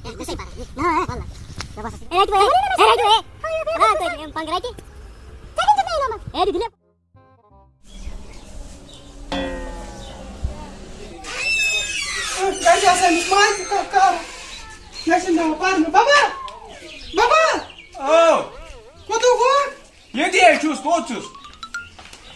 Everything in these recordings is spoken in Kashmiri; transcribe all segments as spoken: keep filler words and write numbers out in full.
ہے، گوٚژھے پَران۔ نہ، ہے، وَلہٕ۔ مےٚ باسان، ہے، رَٹہِ وۄنۍ، ہے، رَٹہِ وۄنۍ، ہے۔ رَٹہِ وۄنۍ، ہے، پَنٛگ رَٹہِ۔ ژےٚ کَتہِ چھُکھ مےٚ نمبر؟ ہے، دِ دِلہِ۔ کَتہِ آسان أمِس ماجہِ تہِ کانٛہہ کَرُن؟ مےٚ چھِنہٕ دِوان پَرنہٕ۔ بَبا! بَبا! آو۔ کوٚت گوٚو؟ ییٚتی ہے چھُس، کوٚت چھُس؟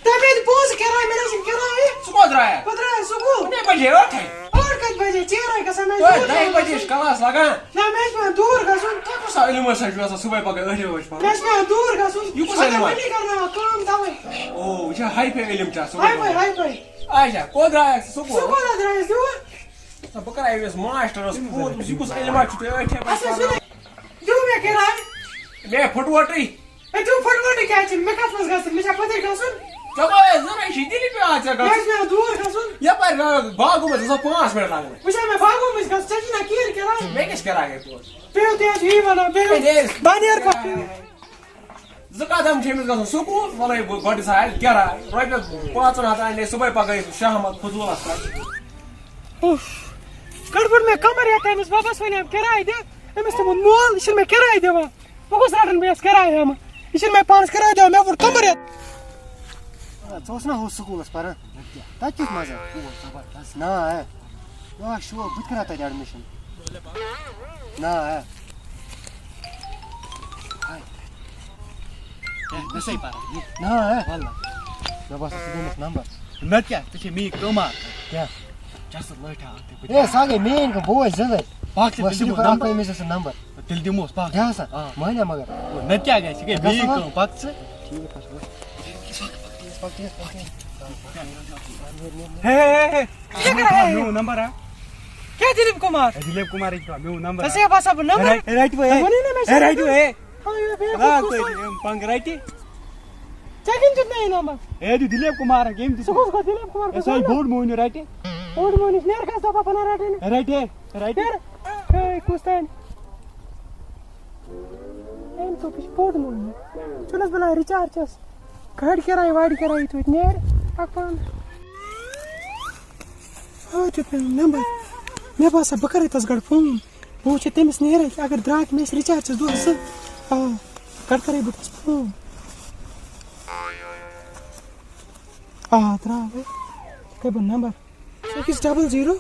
تۄہہِ مےٚ دِ پونٛسہٕ کِراے، مےٚ نہ چھِنہٕ کِراے۔ ژٕ کوٚت درٛایَکھ؟ بہٕ درٛایَس سکوٗل۔ وُنہِ بَجے ٲٹھَے۔ ٲٹھ کَتہِ بَجے؟ ژیٖرَے گژھان، مےٚ چھِ توتہِ دوٗر دَہہِ بَجے گژھُن۔ چھِ کَلاس لَگان۔ نہ، مےٚ چھِ پٮ۪وان دوٗر گژھُن۔ تۄہہِ کُس علم ہسا چھُو آسان صُبحٲے پَگاہ ٲٹھِ بَجہِ پَرُن؟ مےٚ چھِ پٮ۪وان دوٗر گژھُن۔ یہِ کُس علم اَتہِ؟ پَتہٕ مٔمی کَرناوان کٲم تَوَے۔ او، یہِ چھا ہاے فاے علم چھا صُبحٲے ہاے فاے، پَگاہ؟ Hi fi. اچھا، کوٚت درٛایَکھ ژٕ سکوٗل؟ سکوٗل ہا درٛایَس یور۔ نہ، بہٕ کَرٕ أمِس ماسٹَرَس فون، یہِ کُس علما چھُ تُہۍ أتھۍ پٮ۪ٹھ اَسہِ حظ پَرناوان؟ چھُنہٕ دیُن مےٚ کِراے۔ مےٚ پھُٹووٹٕے۔ ہے، دیُن پھُٹووٹٕے کیٛازِ چھُنہٕ؟ مےٚ کَتھ منٛز گژھُن؟ مےٚ چھا پھٔتِر گژھُن؟ ژےٚ ما ٲسۍ ضروٗرت؟ یہِ چھِ دِلہِ پٮ۪وان ژےٚ مےٚ گژھُن۔ آسہِ مےٚ دوٗر گژھُن۔ یَپٲرۍ گٔے باغہٕ منٛز آسان پانٛژھ مِنٹ لَگان۔ وٕچھ حظ، مےٚ باغو مٔنٛزۍ گژھُن، ژےٚ چھُے نہ کِہیٖنۍ کِراے۔ مےٚ کیٛاہ چھِ کِراے ییٚتہِ تورٕ؟ پیٚو تہِ حظ چھُ یی وَنان، پیٚو۔ ہے، نیرِ۔ بہٕ نیرٕ پَتہٕ۔ زٕ قدم چھِ أمِس گژھُن سکوٗل، وَلَے بہٕ گۄڈٕ سا آسہِ کِراے۔ رۄپیَس پانٛژَن ہَتَن اَنے صُبحٲے پَگاہ شامَس فضوٗلَس پٮ۪ٹھ۔ اوف۔ گۄڈٕ ووٚن مےٚ کَمر یَتھ أمِس بَبَس وَنیٛام کِراے دِ، أمِس تہِ ووٚن مول، یہِ چھُنہٕ مےٚ کِراے دِوان۔ بہٕ گوٚژھ رَٹُن بیٚیِس کِراے ہٮ۪مہٕ۔ یہِ چھُنہٕ مےٚ پانَس کِراے دِوان، مےٚ ووٚن کَمر یَتھ۔ آ، ژٕ اوس نا ہُہ سکوٗلَس پَران؟ تَتہِ کیُتھ مَزٕ؟ اوس زبردست۔ نا، ہے۔ آ، شوق، بہٕ تہِ کَرٕ ہا تَتہِ admission۔ نا، ہے۔ ہاے۔ ہے، گژھے پَران۔ نا، ہے۔ وَلہٕ۔ مےٚ باسان، ژٕ دِمَس نمبر۔ نَتہٕ کیٛاہ؟ ژےٚ چھے میٛٲنۍ کٲم اَکھ۔ کیٛاہ؟ چَس لٲٹھا اَکھ تہٕ بہٕ ہے، سۄ گٔے میٛٲنۍ کٲم، بہٕ وَسہٕ زِندَے۔ پَکھ ژٕ، بہٕ تیٚلہِ چھُس دِمو دَپان، نمبر۔ أمِس ہسا نمبر۔ تیٚلہِ دِموس، پَکھ۔ کیٛاہ سا؟ آ۔ مانیٛا مگر؟ نَتہٕ کیٛاہ گژھِ؟ یہِ گٔے گژھان میٛٲنۍ وۄنۍ؟ کٲم، پَکھ ژٕ۔ ٹھیٖک حظ چھُ۔ پَکھ تیز، پَکھ تیز۔ ہے، ہے، ہے، ہے۔ ژٕ کیٛاہ کَران؟ میون نمبر ہا؟ کیٛاہ دلیپ کمار؟ ہے، دلیپ کمار ہے، میون نمبر ہا۔ ژےٚ چھےٚ باسان بہٕ نمبر؟ ہے، رَٹہِ وۄنۍ، ہے۔ ژےٚ ووٚنُے نا مےٚ ہے، رَٹہِ وۄنۍ، ہے۔ ہاے، ہے، ہے، ہے۔ کُس نمبر؟ پنٛگ رَٹہِ۔ ژےٚ کٔمۍ دیُت مےٚ یہِ نمبر؟ ہے، دیُت دلیپ کمارن، کٔمۍ دیُت؟ سُہ کُس گوٚو دلیپ کمار؟ ہے، سُہ ہے بوٚڑ مہنیو رَٹہِ۔ بوٚڑ مہنیو چھُ، نیر کھس دَپان بہٕ نہ رَٹے نہٕ۔ ہے، رَٹہِ ہے، ہے، رَٹہِ۔ نیر۔ ہے، کُس تانۍ؟ أمۍ دوٚپ، یہِ چھُ بوٚڑ مول۔ ژٕ وَن حظ بَلاے رِچارجَس۔ گاڑِ کِراے واڑِ کِراے توتہِ نیرِ۔ پَکھ پانہٕ۔ آ، دیُت مےٚ نمبر۔ مےٚ باسان، بہٕ کَرٕ تَس گۄڈٕ فون۔ بہٕ وٕچھِ تٔمِس نیرِ، اگر درٛاو تہٕ مےٚ آسہِ رِچارجَس دۄہَس زٕ۔ آ، گۄڈٕ کَرَے بہٕ تَس فون۔ آ، درٛاو۔ ژےٚ کَرٕ بہٕ نمبر۔ Six double zero.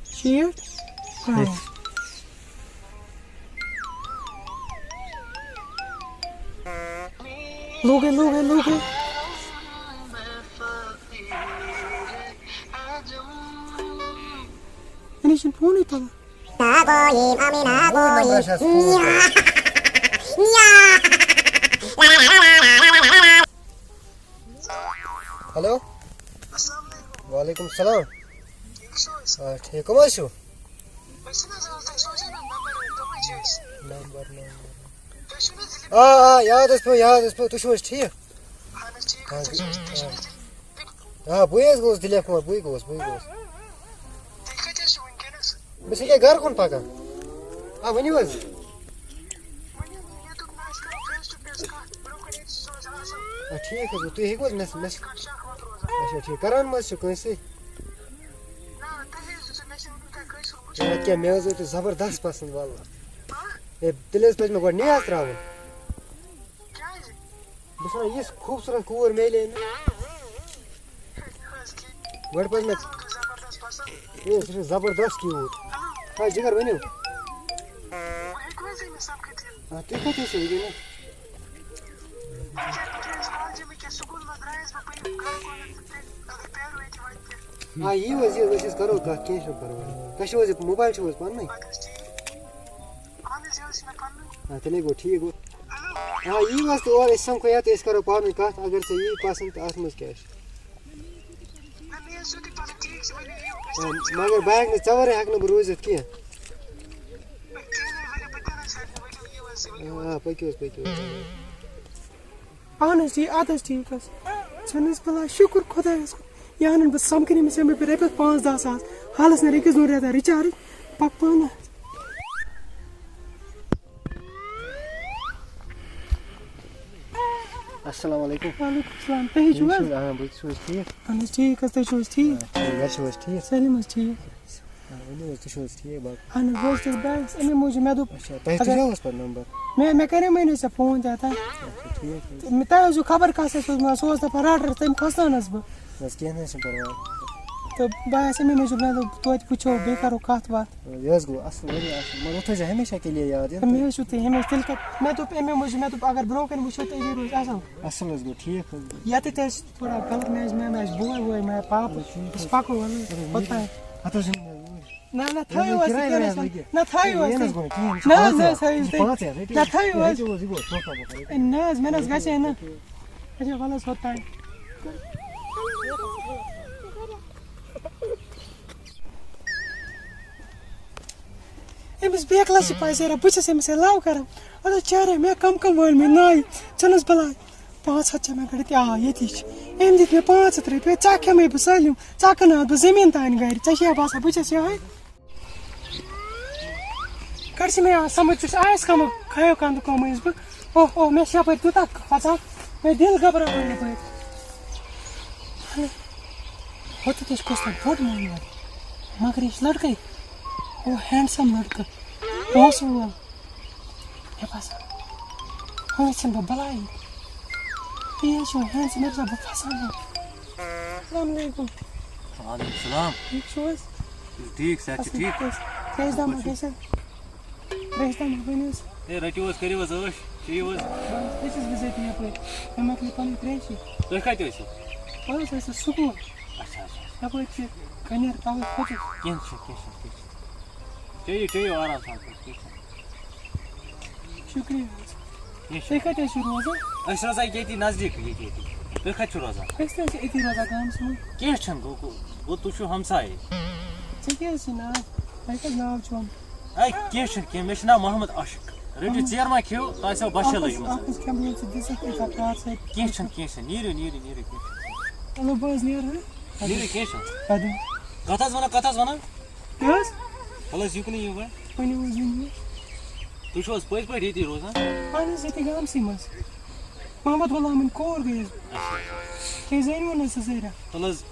شیٹھ۔ ہاں۔ لوگ ہے، لوگ ہے، لوگ ہے۔ یعنی چھُنہٕ فونٕے تُلان۔ ہیلو۔ السلام علیکم۔ وعلیکم السلام۔ ٹھیٖک چھِو حظ؟ آ، ٹھیٖک۔ کٕم حظ چھِو؟ أسۍ چھِنہٕ حظ آز تۄہہِ سوزے نہ نمبر، تِمَے چھِ أسۍ۔ Number, number. تۄہہِ چھُو نہٕ حظ دِلہِ آ، آ، یاد حظ پیوٚو، یاد حظ پیوٚو۔ تُہۍ چھِو حظ ٹھیٖک؟ اہن حظ، ٹھیٖک۔ آ، تُہۍ چھِو حظ، تُہۍ چھِو نہٕ حظ دِلہِ آ، بٕے حظ گوٚوُس دِلیپ کُمار، بٕے گوٚوُس، بٕے گوٚوُس۔ تُہۍ کَتہِ حظ چھِو وٕنکیٚنَس؟ بہٕ چھُس ییٚکیٛاہ گَرٕ کُن پَکان۔ آ، ؤنِو حظ۔ ؤنِو، مےٚ دوٚپ نہ، أسۍ کَرو face to face کَتھ، برٛونٛہہ کَنہِ ٲسۍ سوزان آسان۔ آ، ٹھیٖک حظ گوٚو۔ تُہۍ ہیٚکِو حظ مےٚ، مےٚ کَتھ شَک وَتھ روزان۔ اچھا، ٹھیٖک۔ کَران مہ حظ چھِو کٲنٛسہِ سۭتۍ؟ نہ، تۄہہِ حظ دِژوٕ، مےٚ چھُنہٕ وٕنیُک تام کٲنٛسہِ کوٚرمُت۔ ہے، اَدٕ کیٛاہ، مےٚ حظ ووت یہِ زبردست پَسنٛد، واللہ۔ ہاں؟ ہے، تیٚلہِ حظ پَزِ مےٚ گۄڈٕ نِیاز ترٛاوُن۔ کیٛازِ؟ بہٕ چھُس وَنان، یِژھ خوٗبصوٗرت کوٗر میلے نہٕ۔ گۄڈٕ پَزِ مےٚ، ہے، سُہ چھُ زبردست cute۔ ہاں، جِگر، ؤنِو۔ آ، تُہۍ کَتہِ ٲسِو وٕنکیٚنَس؟ آ، یِیِو حظ، یِیِو، أسۍ حظ کَرو کَتھ، کینٛہہ چھُنہٕ پَرواے۔ تۄہہِ چھُو حظ یہِ موبایل چھُو حظ پَننُے؟ آ، تیٚلے گوٚو ٹھیٖک گوٚو۔ آ، یِیِو حظ تور، أسۍ سَمکھو یَتھ، أسۍ کَرو پانہٕ ؤنۍ کَتھ، اگر ژےٚ یی پَسنٛد تہٕ اَتھ منٛز کیٛاہ چھُ؟ آ، مگر بہٕ ہٮ۪کہٕ نہٕ، ژےٚ وَرٲے ہٮ۪کہٕ نہٕ بہٕ روٗزِتھ کینٛہہ۔ آ، پٔکِو حظ، پٔکِو حظ۔ اہن حظ ٹھیٖک، اَدٕ حظ ٹھیٖک حظ۔ ژھٕنُس بَلاے، شُکُر خۄدایَس کُن۔ یہِ اَنَن بہٕ سَمکھٕنۍ أمِس، أمۍ پیٚیہِ رۄپیَس پانٛژھ دَہ ساس۔ حالَس نہٕ رٔکِس نہٕ رٮ۪تَن رِچارٕج، پَکہٕ پانہٕ۔ السلام علیکم۔ وعلیکم السلام۔ تُہۍ چھِو حظ؟ آ، بہٕ تہِ چھُس ٹھیٖک۔ اہن حظ ٹھیٖک حظ، تُہۍ چھِو حظ ٹھیٖک؟ آ، ٹھیٖک۔ گَرِ چھِو حظ ٹھیٖک؟ سٲلِم حظ ٹھیٖک۔ آ، ؤنِو حظ، تُہۍ چھِو حظ ٹھیٖک باقٕے؟ اہن حظ، بہٕ حظ چھُس بنٛکَس، اَمے موٗجوٗب مےٚ دوٚپ، اچھا، تۄہہِ اگر تُجاوس پَتہٕ نمبر؟ مےٚ، مےٚ کَرے مےٚ ژےٚ فون تہِ ہَتہ۔ اچھا، ٹھیٖک حظ۔ تہٕ مےٚ، تۄہہِ حظ چھُو خبر کَس اَسہِ سوٗزمُت، سُہ اوس دَپان رَٹہٕ رَٹہٕ، تٔمۍ کھۄژنٲونَس بہٕ۔ نہ حظ، کینٛہہ نہ حظ چھُنہٕ پَرواے۔ تہٕ بہٕ آیَس اَمے موٗجوٗب، مےٚ دوٚپ توتہِ وٕچھو، بیٚیہِ کَرو کَتھ باتھ۔ یہِ حظ گوٚو اَصٕل، واریاہ اَصٕل۔ مگر تھٲیزیو ہمیشہ کے لیے یاد، یہِ تہٕ مےٚ حظ چھُو تُہۍ ہمیشہ تیٚلہِ کَتھ، مےٚ دوٚپ اَمے موٗجوٗب، مےٚ دوٚپ اگر برٛونٛہہ کَنہِ وٕچھو تیٚلہِ روزِ اَصٕل۔ اَصٕل حظ گوٚو، ٹھیٖک حظ گوٚو۔ یَتٮ۪تھ اَسہِ تھوڑا غلط میچ، مےٚ آسہِ بوے ووے، مےٚ پاپہٕ، أسۍ پَکو وَلہٕ حظ، کوٚتام؟ ہَتہٕ حظ یِمہٕ مےٚ اوٗرۍ۔ نہ، نہ، تھٲیِو حظ تُہۍ، کِراے کینٛہہ نہ ویراے چھُنہٕ۔ لٔگِتھ۔ نہ، تھٲیِو حظ یہِ نہ حظ تُہۍ۔ گوٚو نہٕ کِہیٖنۍ، یہِ چھُ نہ حظ، پانٛژھ نہ حظ، ہَتھ، تھٲیِو یہِ چھُ تُہۍ۔ پانٛژھ ہَتھ، رٔٹِو۔ نہ، تھٲیِو حظ۔ رٔٹِو حظ، یہِ گوٚو ژور ہَتھ رۄپیہِ۔ اے، نہ حظ، مےٚ نہ حظ گژھِ ہے نہٕ۔ اچھا، وَلہٕ حظ، ہوٚتام۔ أمِس بیکلَس چھِ پَے، ذرا بہٕ چھَس أمِس سۭتۍ love کران۔ اَدٕ چارے، مےٚ کَم کَم وٲلۍ مےٚ ناوِ، ژٕ نہٕ حظ بَلاے۔ پانٛژھ ہَتھ چھےٚ مےٚ گٔڑِتھ، آ، ییٚتی چھِ۔ أمۍ دِتۍ مےٚ پانٛژھ ہَتھ رۄپیہِ، ژےٚ کھٮ۪مَے بہٕ سٲلِم، ژےٚ کٕنہٕ ہا بہٕ زٔمیٖن تانۍ گَرِ، ژےٚ چھےٚ باسان بہٕ چھَس یِہوٚے؟ کَر چھِ مےٚ یِوان سَمٕجھ، ژٕ چھِ آیَس کَمہٕ کھیو کَنٛدٕ کٲم ٲسٕس بہٕ۔ اوہ، اوہ، مےٚ چھِ یَپٲرۍ تیوٗتاہ کھۄژان، مےٚ دِل گھبراوان یَپٲرۍ۔ ہوٚتٮ۪تھ اوس کُس تام بوٚڑ مۄہنیو، مگر یہِ چھُ لٔڑکَے، اوہ، handsome لٔڑکہٕ، پونٛسہٕ وول۔ مےٚ باسان، وۄنۍ ژھٕنہٕ بہٕ بَلایی۔ یہِ حظ چھُ وۄنۍ handsome، مےٚ باسان، بہٕ پھَساوٕ۔ السلام علیکُم۔ وعلیکم السلام۔ ٹھیٖک چھِو حظ؟ ٹھیٖک، صحت چھِ اَصٕل ٹھیٖک؟ پٲٹھۍ۔ ترٛیشہِ دامہ گژھِ؟ ترٛیشہِ دامہ ؤنِو حظ۔ ہے، رٔٹِو حظ، کٔرِو حظ عٲش، چیٚیِو حظ۔ بَس، بہٕ چھُس بِزٲتی یَپٲرۍ۔ مےٚ مۄکلے پَنٕنۍ ترٛیشی۔ تُہۍ کَتہِ ٲسِو؟ بہٕ حظ ٲسٕس سکوٗل۔ اچھا، اچھا۔ یَپٲرۍ چھِ کَنٮ۪ر تَوَے کھوٚتُس۔ کینٛہہ چھُنہٕ، کینٛہہ چھُنہٕ، کینٛہہ چھُنہٕ۔ چیٚیِو، چیٚیِو آرام سان، کینٛہہ چھُنہٕ۔ شُکریہ حظ۔ کینٛہہ تُہۍ چھُنہٕ۔ کَتہِ حظ چھِو روزان؟ أسۍ چھِ روزان ییٚتی نزدیٖک، ییٚتی، ییٚتی۔ تُہۍ کَتہِ چھِو روزان؟ أسۍ تہِ حظ چھِ أتی روزان گامَس منٛز۔ کینٛہہ چھُنہٕ، گوٚو، گوٚو، گوٚو تُہۍ چھِو ہمسایہِ۔ ژےٚ کیٛاہ حظ چھُے ناو؟ تۄہہِ کیٛاہ ناو چھُو؟ اَے، کینٛہہ چھُنہٕ کینٛہہ، مےٚ چھُ ناو محمد عاشق۔ رٔٹِو محمد۔ ژیرٕ ما کھیٚیِو، تۄہہِ آسیو بۄچھِ اَکھ حظ، لٔجمٕژ۔ اَکھ حظ کھٮ۪مہٕ بہٕ ژٕ دِژٕکھ ییٖژاہ کار سۭتۍ۔ کینٛہہ چھُنہٕ، کینٛہہ چھُنہٕ، نیٖرِو، نیٖرِو، نیٖرِو، کینٛہہ چھُنہٕ۔ چلو، بہٕ حظ نیرٕ، ہہ؟ نیٖرِو، کینٛہہ چھُنہٕ۔ اَدٕ۔ کَتھ حظ وَنان، کَتھ حظ وَنان؟ کیٛاہ حظ؟ وَلہٕ حظ، یُکنُے یِیِو وۄنۍ۔ ؤنِو حظ، ؤنِو حظ۔ تُہۍ چھِو حظ پٔزۍ پٲٹھۍ ییٚتی روزان؟ اَہَن حظ، ییٚتی گامسٕے منٛز۔ محمد غلامٕنۍ کوٗر گٔیَس بہٕ۔ تُہۍ زٲنِو نہٕ سُہ زٔہرہ؟ تُل حظ،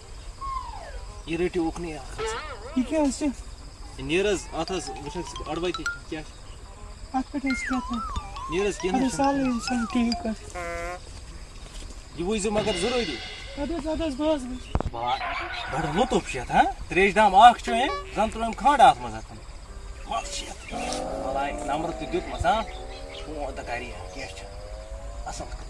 یہِ رٔٹِو اُکنُے اَکھ حظ۔ یہِ کیٛاہ حظ چھِ؟ یہِ نیر حظ، اَتھ حظ وٕچھ حظ اَڑٕ وَتہِ کیٛاہ چھِ۔ اَتھ پٮ۪ٹھ حظ چھِ کیٛاہ تام۔ نیر حظ، کینٛہہ اَدٕ نہٕ حظ، چھُنہٕ۔ سہلٕے حظ چھُنہٕ، ٹھیٖک حظ۔ یہِ وٕچھزیو مگر ضروٗری۔ اَدٕ حظ، اَدٕ حظ، بہٕ حظ وٕچھِ۔ واہ، بَڑٕ لطف چھُ یَتھ، ہاں؟ ترٛیشہِ دام اَکھ چھُ أمۍ، زَن ترٛٲوٕم کھنٛڈ اَتھ منٛز اَتھ۔ مَزٕ چھُ یَتھ۔ وَلہٕ نمبر تہِ دیُتمَس، ہاں؟ فون تہٕ کَرِ یہِ، کینٛہہ چھُنہٕ۔ اَصٕل۔